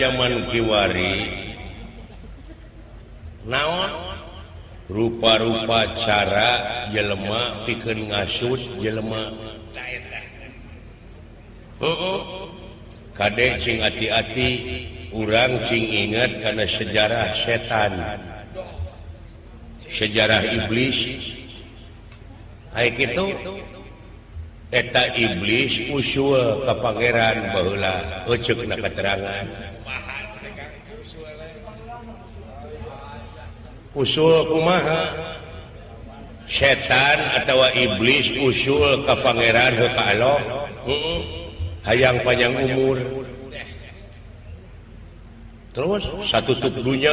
Zaman kiwari naon rupa-rupa cara jelema pikeun ngasut jelema. Kade cing hati-hati, urang cing ingat karena sejarah setan, sejarah iblis. Ai kitu eta iblis usul ka pangeran baheula euceukna keterangan. Usul kumaha? Setan atawa iblis usul ka pangeran heuh ka Allah. Hayang panjang umur. Terus satutup dunya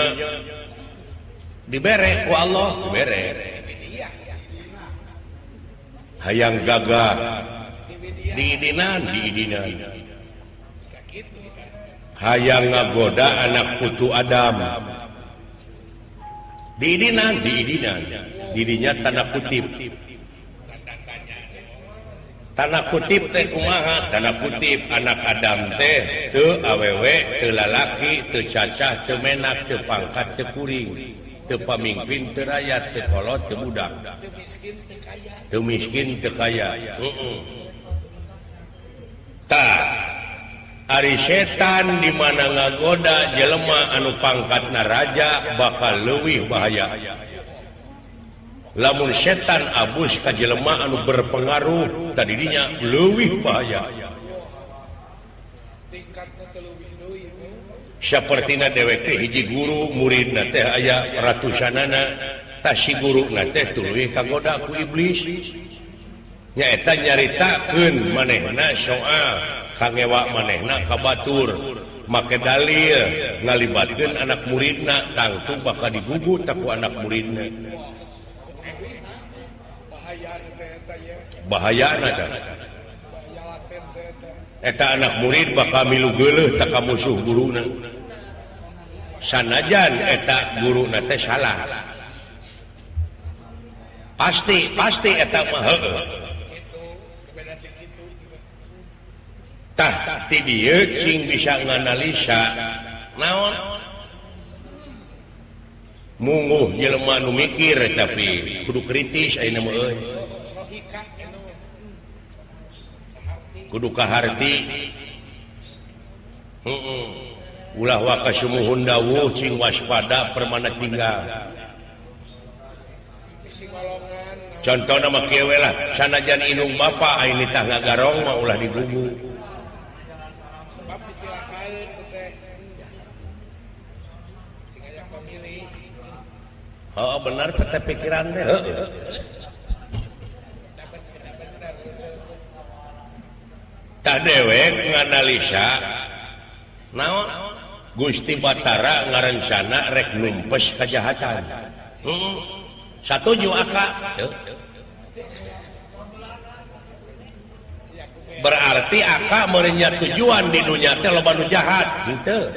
dibere ku Allah, dibere. Hayang gagah diidinan, diidinan. Hayang ngagoda anak putu Adam, diidinan, diidinan. Dirinya tanda kutip. Tanda kutip teh kumaha? Tanda kutip anak Adam teh teu awewe, teu lalaki, teu cacah, teu menak, teu pangkat, teu kuring, teu pamimpin, teu rakyat, teu kolot, teu budak, teu miskin, teu kaya. Tah, ari setan di mana ngagoda jelema anu pangkatna raja bakal leuwih bahaya. Lamun setan abus ka jelema anu berpengaruh tadinya leuwih bahaya. Sapertina dewek teh hiji guru muridna teh aya ratusanana, tah si guruna teh tuluy kagoda ku iblis. Nyaeta nyaritakeun manehna soal kangewa manehna ka batur, make dalil ngalibatkeun anak muridna, tangtu bakal digugu ku anak muridna. Bahayana eta anak murid bakal milu geuleuh ta ka musuh guruna. Sanajan eta guruna teh salah. Pasti pasti eta mah heueuh. Tah ti dieu cing bisa nganalisa naon mungguh jelema nu mikir tapi kudu kritis ayeuna mah euy. Kudu kaharti. Ulah waka sumuhun dawuh cing waspada permana tinggal. Contohna mah kieu we lah, sanajan indung bapa aing nitah ngagarong mah ulah digugu. Sebab disilakaeun teh. Sing aya pamilih. Heeh bener teh pikiran teh heueuh. Tah dewek nganalisa naon Gusti Batara ngarencana rek numpes kajahatan. Satuju aka. Berarti aka meureun tujuan di dunya teh loba nu jahat henteu.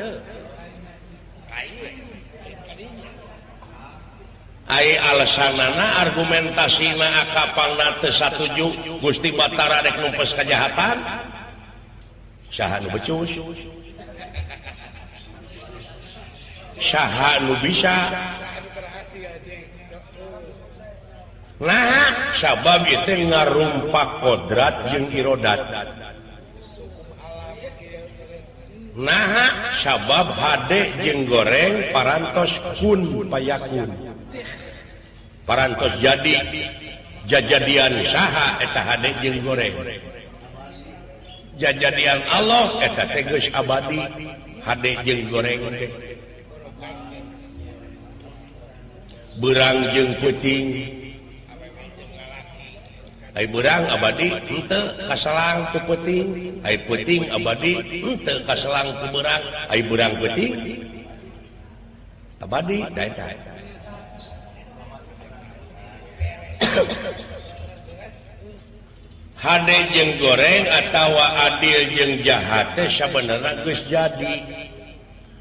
Ai alasanana argumentasina aka pangna teu satuju Gusti Batara rek numpes kajahatan. Saha nu becus? Saha nu bisa? Nah, sabab itu ngarumpak kodrat jeung irodat. Nah, sabab hade jeung goreng parantos kun payakun. Parantos jadi jajadian saha eta hade jeung goreng. Jajadian Allah eta teh geus abadi hade jeung goreng teh. Beurang jeung peuting. Ai beurang abadi henteu kaselang ku peuting, ai peuting abadi henteu kaselang ku beurang, ai beurang peuting abadi tah eta. Hade jeung goreng atawa adil jeung jahat teh sabenerna geus jadi.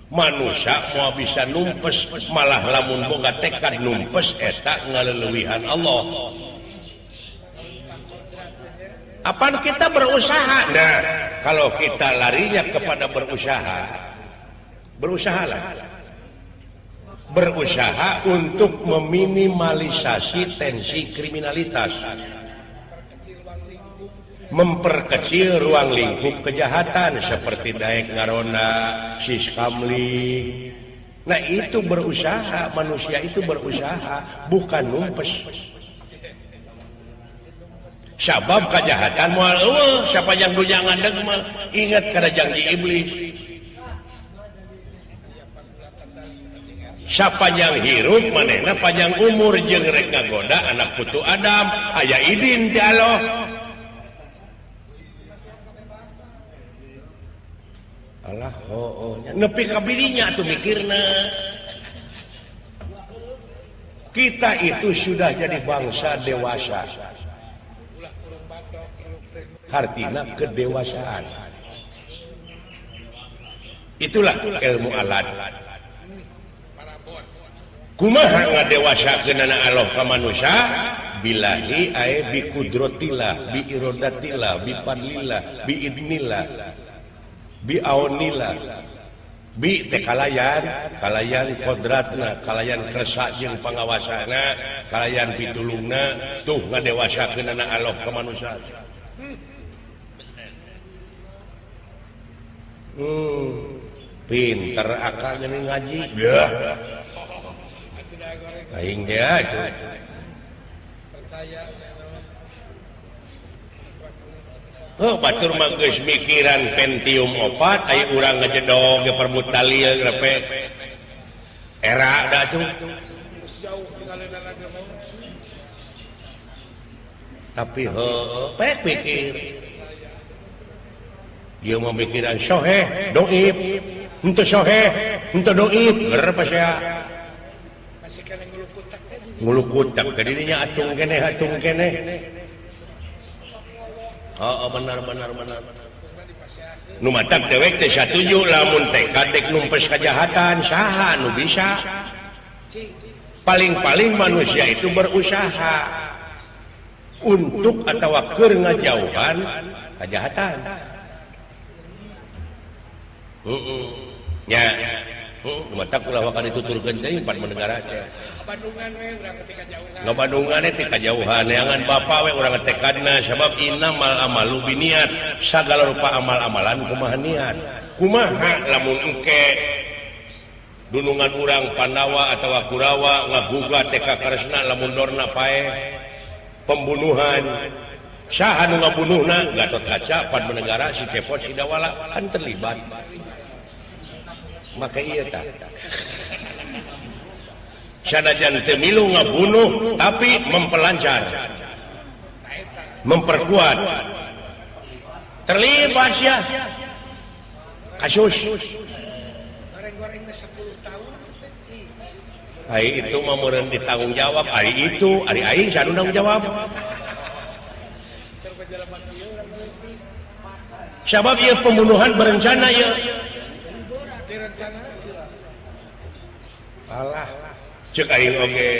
Manusia moal bisa numpes, malah lamun boga tekad numpes eta ngaleuwihan Allah. Apaan kita berusaha? Nah, kalau kita larinya kepada berusaha, Berusahalah. Berusaha untuk meminimalisasi tensi kriminalitas. Memperkecil ruang lingkup kejahatan seperti Daek Ngarona, Siskamling. Nah itu berusaha, manusia itu berusaha, bukan numpes. Sabab kejahatan moal eueuh, siapa yang dunya ngandeg mah ingat kana janji iblis. Sapanjang hirup manehna panjang umur jeung rek ngagoda anak putu Adam, aya idin ti Allah. Alah oh, oh. Nepi ka birinya atuh mikirna. Kita itu sudah jadi bangsa dewasa. Artinya kedewasaan. Itulah ilmu alat. Kumaha ngadewasakeunana Allah ka manusia? Billahi ae bi qudratillah, bi iradatillah, bi fadlillah, bi idnillah, bi aunillah, bi teh kalayan, kalayan kodratna, kalayan kersa jeung pangawasana, kalayan pitulungna, tuh ngadewasakeunana Allah ka manusia. Pinter akal geuning ngaji. Yah. Aing teh atuh. Oh, batur mah geus mikiran Pentium 4 aya urang ngejedog ge perbut dalil grepe. Era da tuh. Tapi heuh pek pikir. Dia mau mikiran soheh, doib. Henteu soheh, henteu doib, ger pasea. Ngulukutak ke dirinya atung keneh atung keneh. Oh, benar benar benar. Nu matak dewek teh satuju lamun tekad dek numpes kejahatan saha nu bisa. Paling-paling manusia itu berusaha untuk atawa keur ngajauhan kejahatan. Heeh. Nya. Matak ulah wakan dituturkeun teh empat menegara teh. Bandungan we urang teh kajauhan. Ngabandungan teh kajauhan neangan bapa we urang tekadna sabab innamal amalu biniat, sagala rupa amal-amalan kumaha niat. Kumaha lamun engke dunungan urang Pandawa atawa Kurawa ngagugat teh ka Kresna lamun dorna paeh pembunuhan. Saha nu ngabunuhna? Gatotkaca pan menegara si Cepot si Dawala kan terlibat. Maka iya tak sanajan teu milu ngabunuh tapi mempelancar, memperkuat, terlibat ya kasus. Ai itu mah meureun ditanggung jawab, ai itu ari aing sanu tanggung jawab. Sabab ieu pembunuhan berencana ieu. Alah, cek aing oge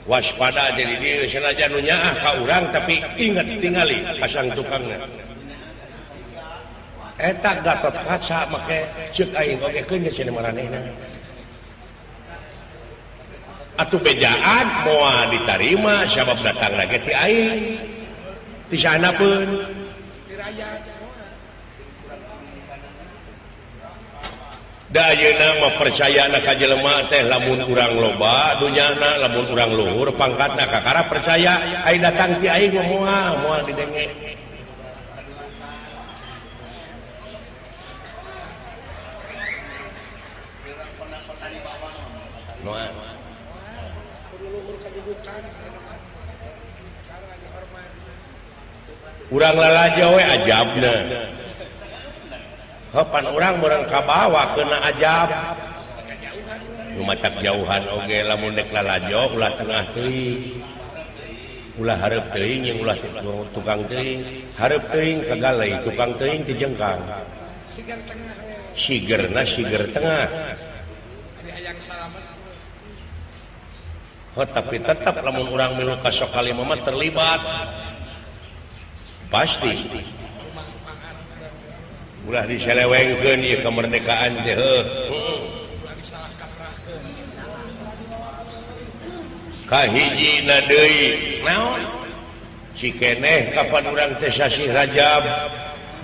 waspada jadi dieu sanajan nu nyaah ka urang tapi inget tingali pasang tukangna. Eta Gatotkaca make cek aing oge keun cenah maranehna. Atuh bejaan moal ditarima sabab datang lagi ti aing. Ti sana pun. Da ayeuna mah percayana ka jelema teh lamun urang loba dunyana lamun urang luhur pangkatna kakara percaya ai datang ti aing mah moal moal didenge. Moal urang lalajo we ajabna. Pan urang meureun kabawa kena ajab. Nu matak jauhan oge lamun dek lalajo ulah tengah teuing. Ulah hareup teuing jeung ulah tukang teuing. Hareup teuing kagalei, tukang teuing ti jengkang. Sigerna siger tengah. Oh, tapi tetap lamun urang milu ka sok kalima mah terlibat. Pasti. Ulah diselewengkeun ieu kemerdekaan teh heuh. Kahijina deui naon? Cikeneh kapan urang teh sasih Rajab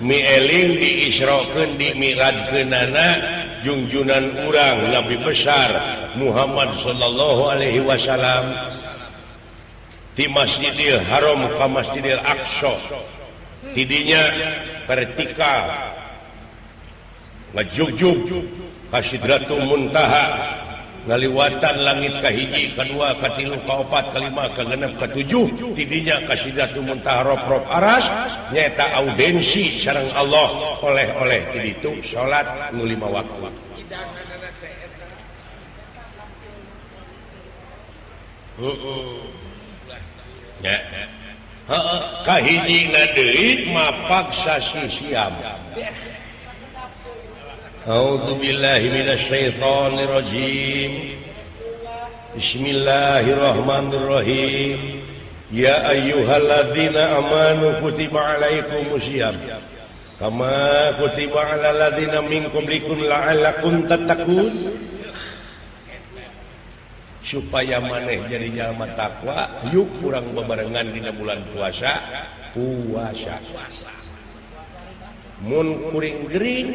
mieling diisrokeun dimiradkeunana jungjunan urang Nabi besar Muhammad sallallahu alaihi wasallam di Masjidil Haram ka Masjidil Aqsa tidinya vertikal ngajugjug ka Sidratul Muntaha ngaliwatan langit kahiji kadua katilu kaopat kalima kagenep katujuh tidinya ka Sidratul Muntaha rob-rob aras nyaeta audensi sareng Allah oleh-oleh ti ditu salat nu 5 waktu. Nya heeh kahijina deui mapak sasi siam. A'udzubillahi minasyaitonirrajim. Bismillahirrahmanirrahim. Ya ayyuhalladzina amanu kutiba alaikumusiyam kama kutiba alal ladzina min qablikum la'allakum tattaqun. Supaya maneh jadi jalma takwa, yuk urang bebarengan dina bulan puasa, puasa. Mun kuring gering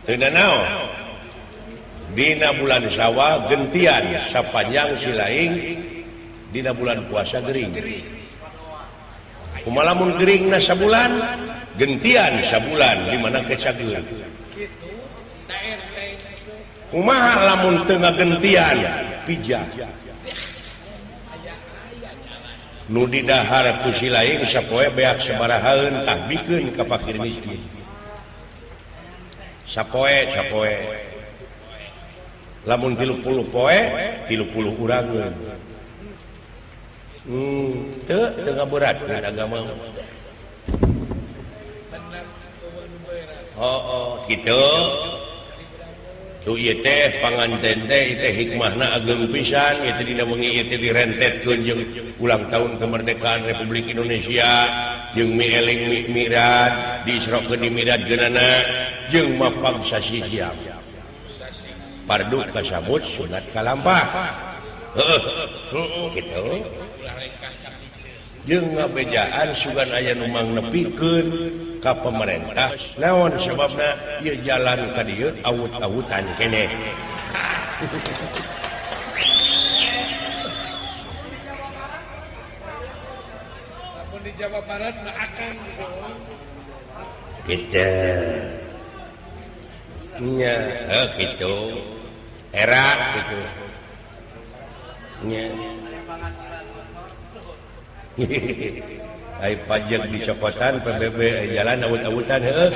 teu nanaon dina bulan Syawal gentian sapanjang silaing dina bulan puasa gering. Kumaha lamun geringna sabulan gentian sabulan di mana kecageun. Kumaha lamun teu ngagentian pijah. Nu didahar ku silaing sapoe beak sabarahaeun tah bikeun ka fakir miskin. Sapoe sapoe lamun 30 poe 30 urangeun. Teu teu ngaberatkeun agama. Oh kitu. Tuh ieu teh panganten teh ieu teh hikmahna ageng pisan ieu teh dina wengi ieu teh direntetkeun jeung ulang tahun kemerdekaan Republik Indonesia jeung mieling mirad diisrokeun di mirad geunana jeung mapang sasi siam. Pardu kasabut sunat kalampah. Heeh. Kitu. Jeung ngabejaan sugan aya nu mangnepikeun ka pemerintah naon sebabna ieu jalan ka dieu awut-awutan keneh. Lamun di Jawa Barat mah akan gitu. Kitu. Nya, heuh kitu. Era kitu. Nya. Ai pajak di cokotan PBB jalan awut-awutan heuh.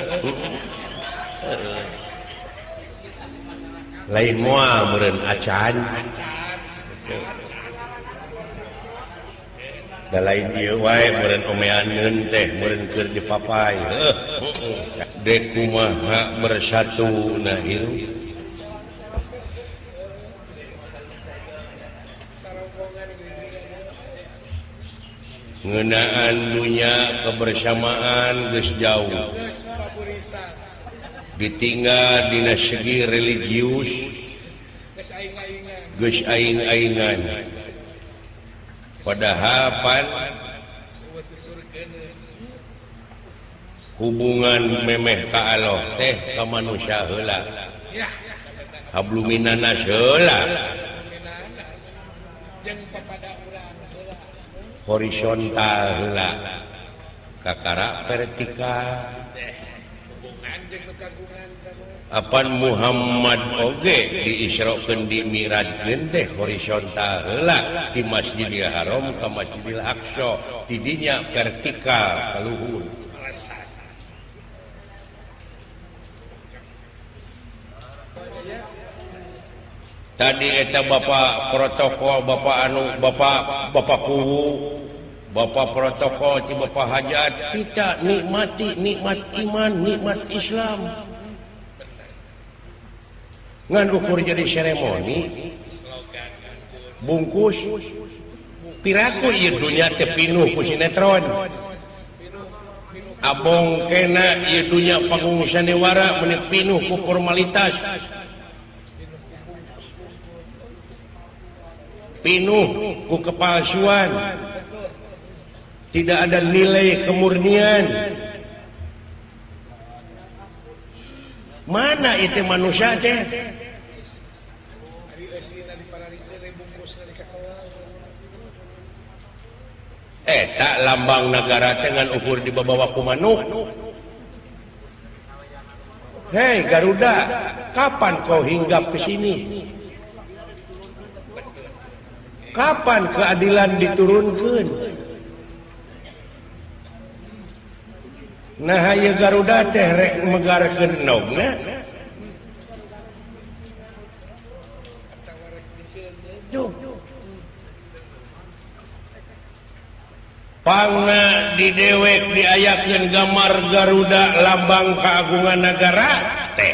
Lain moal meureun acan. Da lain ieu wae meureun omeaneun teh meureun keur dipapai heuh. Dek kumaha bersatu na hirup. Ngeunaan dunya kebersamaan geus jauh ditinggal dina segi religius geus aing-aingan padahal pan hubungan memeh ka Allah teh ka manusia heula habluminanas heula horizontal heula kakara vertikal. Apan Muhammad oge diisrokeun di mi'rajkeun teh horizontal heula di Masjidil Haram ka Masjidil Aqsa tidinya vertikal ka luhur. Tadi eta bapak protokol bapak anu bapak bapak kuwu bapak protokol ti bapak hajat kita nikmati nikmat iman nikmat Islam ngan ukur jadi seremoni bungkus piraku ieu dunya teh pinuh ku sinetron Abong kena ieu dunya panggung sandiwara meuni pinuh ku formalitas, pinuh ku kepalsuan, tidak ada nilai kemurnian. Mana itu manusia teh? Tak lambang negara dengan ukur di bawah ku manuk. Hei Garuda, kapan kau hinggap ke sini? Kapan keadilan diturunkan? Nah ieu Garuda teh rek megarkeun endogna. Tuh. Pangna di dewek diayakeun gambar Garuda lambang keagungan negara teh.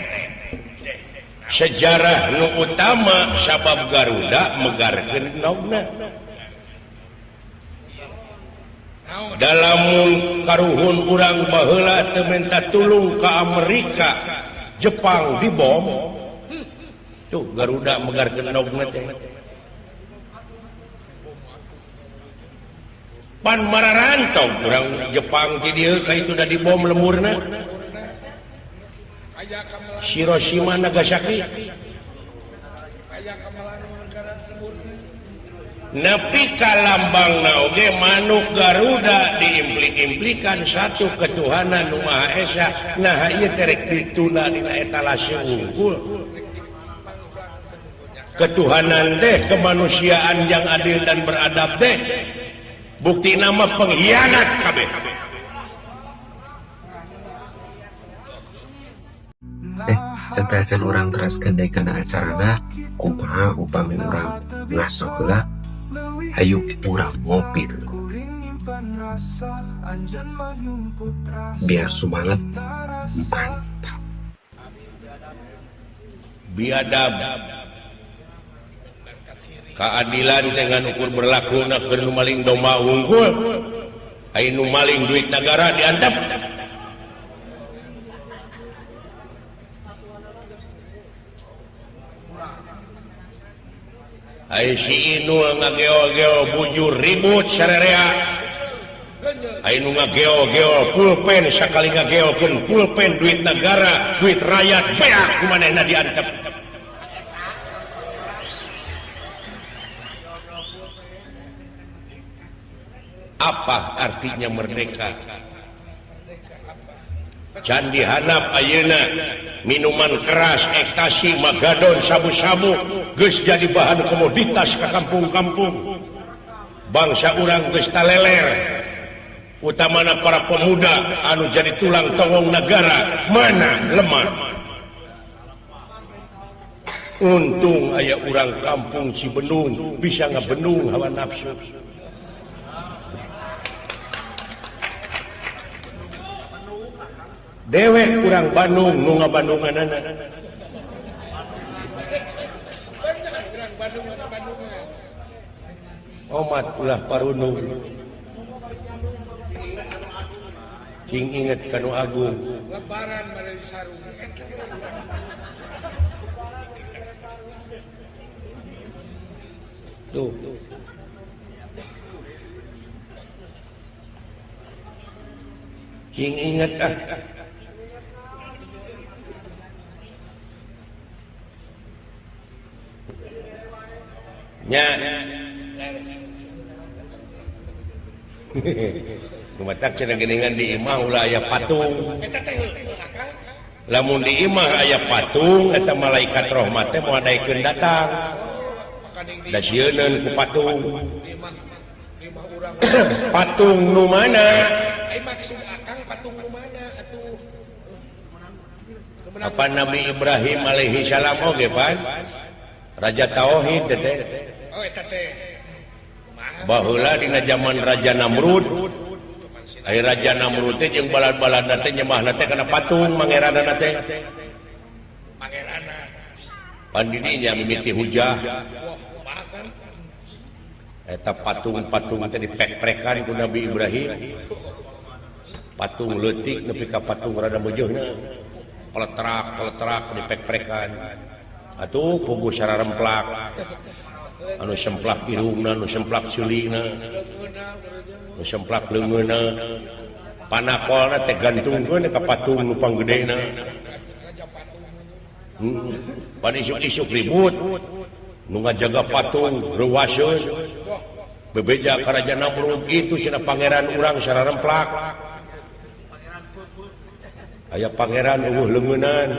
Sejarah nu utama sabab Garuda megarkeun endogna. Dalam karuhun urang baheula teu minta tulung ka Amerika, Jepang dibom. Tuh Garuda megarkeun endogna teh. Pan mararantau urang Jepang ti dieu ka itu da dibom lemurna. Hiroshima Nagasaki. Nepi ka lambangna oge manuk Garuda diimplik-implikan satu ketuhanan nu Maha Esa. Nah ieu teh rek ditunda dina etalase wungkul. Ketuhanan teh kemanusiaan yang adil dan beradab teh bukti nama pengkhianat kabeh. Satacan urang teraskeun deui kana acarana, kumaha upami urang ngaso heula, hayu urang ngopi biar semangat. Mantap. Biadab keadilan dengan ukur berlaku na keur nu maling domba unggul, ai nu maling duit negara diantep. Ai si Inul ngageo-geo bujur ribut sarerea, ai nu ngageo-geo pulpen sakali ngageokeun pulpen duit negara, duit rakyat beak kumanehna diantep. Apa artinya merdeka? Candi hanap ayeuna minuman keras, ekstasi, magadon, sabu-sabu geus jadi bahan komoditas ka kampung-kampung. Bangsa urang geus taleler, utamana para pemuda anu jadi tulang tonggong negara mana lemah. Untung aya urang kampung Cibendung bisa ngabendung hawa nafsu. Dewek kurang Bandung nu ngabandunganana. Omat ulah parunung. Cing inget kanu agung. Lebaran bari sarung. Tuh. Cing inget ah. Nya. Kumatak cenah geuningan di imah ulah aya patung. Lamun di imah aya patung eta malaikat rahmat teh moal daekeun datang. Da sieuneun ku patung. Patung nu mana? Maksud akang patung nu mana atuh? Apa Nabi Ibrahim alaihi salam oge pan? Raja Tauhid teh. Oh eta teh. Baheula dina zaman Raja Namrud. Ai Raja Namrud teh jeung balad-baladna teh nyembahna teh kana patung mangeranana teh. Mangerana. Pan di dinya mimiti hujah. Eta patung-patung teh dipek-prekan ku Nabi Ibrahim. Patung leutik nepi ka patung rada meujeuna. Peletrak-peletrak dipek-prekan. Atuh puguh sararemplak. Anu semplak irungna, anu semplak ceulina. Anu semplak leungeunna. Panakolna teh gantungkeun ka patung nu panggedena. Pan isuk-isuk ribut. Nu ngajaga patung reuwaseun. Bebeja ka Raja Namrud itu cenah pangeran urang sararemplak. Aya pangeran eueuh leungeunan.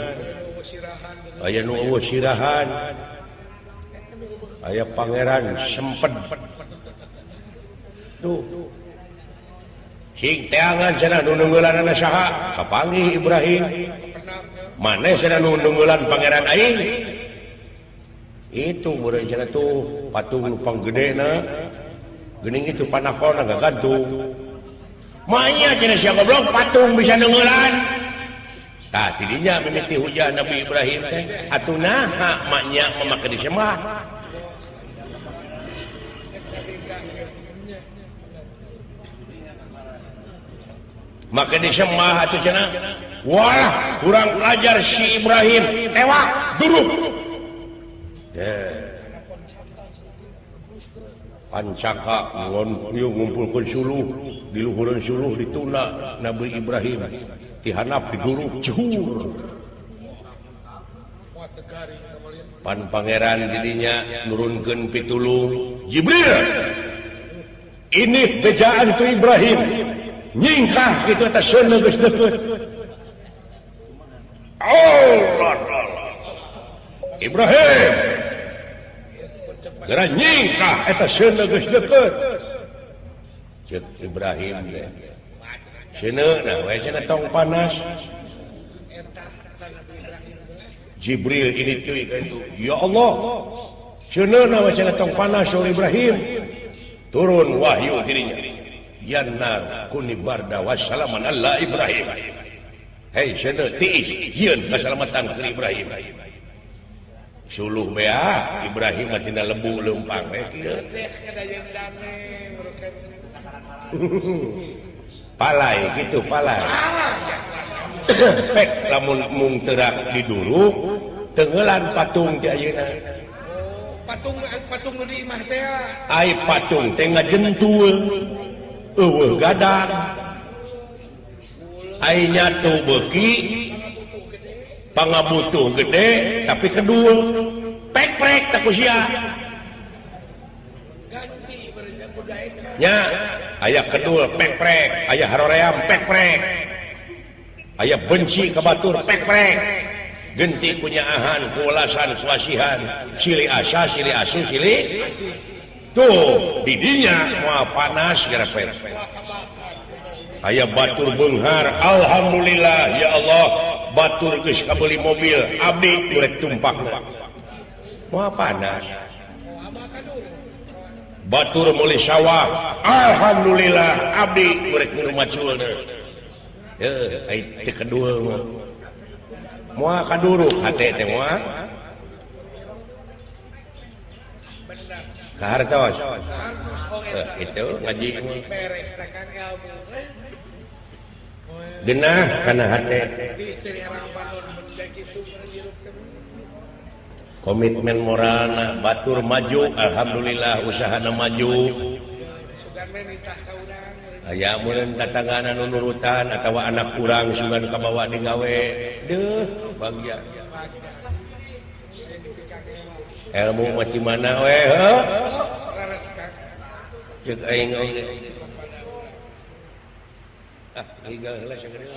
Aya nu eueuh sirahan. Aya pangeran semped. Tuh. Sing teangan cenah nu nunggulanana saha? Kapanggih Ibrahim. Maneh cenah nu nunggulan pangeran aing? Itu meureun cenah tuh patung nu panggedena. Geuning itu panakolna gagantung. Manya cenah sia goblok patung bisa nunggulan. Tah tidinya mimiti hujan Nabi Ibrahim teh atuh naha maknya memakai disembah. Maka disembah atuh cenah. Wah, kurang ajar si Ibrahim, tewak duruk. Pancaka ngumpulkeun suluh, di luhureun suluh dituna Nabi Ibrahim. Tihanap diguruk cehur. Pan pangeran dirinya nurunkeun pitulung Jibril. Ini bejaan tu Ibrahim. Nyingkah kitu eta seuneu geus deukeut. Allah Allah. Ibrahim. Geura nyingkah eta seuneu geus deukeut. Ceuk Ibrahim teh. Seuneu nah we cenah tong panas. Jibril ini teuy ka itu. Ya Allah. Seuneu nah we cenah tong panas oleh Ibrahim. Turun wahyu dirinya. Ya nar kuni barda wassalaman ala Ibrahim. Hei seuneu tiis jieun kasalamatan keur Ibrahim. Suluh bea Ibrahim mah tina lebu leumpang we kieu. Palai gitu palai. Pek lamun mung terak diduruk tenggelan patung teh ayeuna. Patung patung nu di imah teh. Ai patung teh ngajentul. Eueuh gadang. Ai nyatu beuki pangabutuh gede tapi kedul. Pek-prek tak ku sia. Nya aya kedul pek-prek, aya haroream pek-prek. Aya benci ka batur pek-prek. Genti kunyaahan, kuulasan, kuasihan, silih asa, silih asu, silih tuh didinya moal panas gerepet. Aya batur beunghar, alhamdulillah ya Allah, batur geus kabeuli mobil, abdi rek tumpakna. Moal panas. Batur meuli sawah, alhamdulillah abdi rek minum maculna. Heuh, ai teu kedul mah. Moal kaduruk hate teh moal. Kahartos. Itu ngaji genah kana hate. Komitmen moralna batur maju, alhamdulillah usahana maju. Aya meureun tatanggana nu nurutan atawa anak urang sugan kabawa digawe. Deuh, bagja. Ilmu mah di mana we heuh? Ceuk aing oge. Ah, igal heula sagede.